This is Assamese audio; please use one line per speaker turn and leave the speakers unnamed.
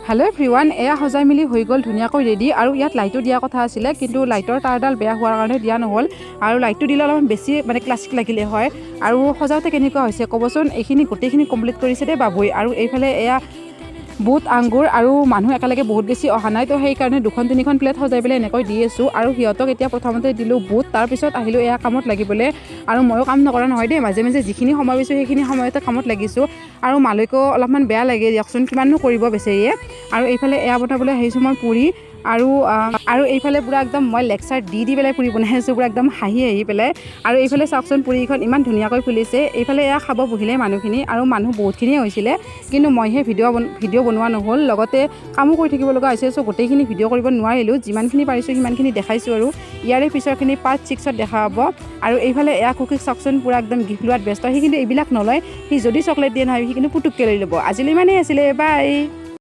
হেল্ল' এভৰিৱান, এয়া সজাই মেলি হৈ গ'ল ধুনীয়াকৈ ৰেডি। আৰু ইয়াত লাইটো দিয়া কথা আছিলে, কিন্তু লাইটৰ তাঁৰডাল বেয়া হোৱাৰ কাৰণে দিয়া নহ'ল। আৰু লাইটটো দিলে অলপমান বেছি মানে ক্লাছিক লাগিলে হয়। আৰু সজাওঁতে কেনেকুৱা হৈছে ক'বচোন। এইখিনি গোটেইখিনি কমপ্লিট কৰিছে দেই বাবুই। আৰু এইফালে এয়া বুট, আংগুৰ আৰু মানুহ একেলগে বহুত বেছি অহা নাই, তো সেইকাৰণে দুখন তিনিখন প্লেট সজাই পেলাই এনেকৈ দি আছোঁ। আৰু সিহঁতক এতিয়া প্ৰথমতে দিলোঁ বুট, তাৰপিছত আহিলোঁ এয়া কামত লাগিবলৈ। আৰু ময়ো কাম নকৰা নহয় দেই, মাজে মাজে যিখিনি সময় পাইছোঁ সেইখিনি সময়তে কামত লাগিছোঁ। আৰু মালৈকো অলপমান বেয়া লাগে দিয়কচোন, কিমাননো কৰিব বেচেৰীয়ে। আৰু এইফালে এয়া বনাবলৈ আহিছোঁ মই পুৰি। আৰু এইফালে পূৰা একদম মই লেকচাৰ দি দি পেলাই পুৰি বনাই আছোঁ, পূৰা একদম হাঁহি হাঁহি পেলাই। আৰু এইফালে চাওকচোন, পুৰিখন ইমান ধুনীয়াকৈ ফুলিছে। এইফালে এয়া খাব বহিলে মানুহখিনি, আৰু মানুহ বহুতখিনিয়ে হৈছিলে, কিন্তু মইহে ভিডিঅ' বনোৱা নহ'ল, লগতে কামো কৰি থাকিব লগা হৈছে। চ' গোটেইখিনি ভিডিঅ' কৰিব নোৱাৰিলোঁ, যিমানখিনি পাৰিছোঁ সিমানখিনি দেখাইছোঁ। আৰু ইয়াৰে পিছৰখিনি পাৰ্ট 6ত দেখা হ'ব। আৰু এইফালে এয়া কুকিক চাওকচোন, পূৰা একদম গিফ্ট লোৱাত ব্যস্ত। সি কিন্তু এইবিলাক নলয়, সি যদি চকলেট দিয়ে নহয়, সি কিন্তু পুতুককৈ লৈ ল'ব। আজিলৈ ইমানেই আছিলে, বাই।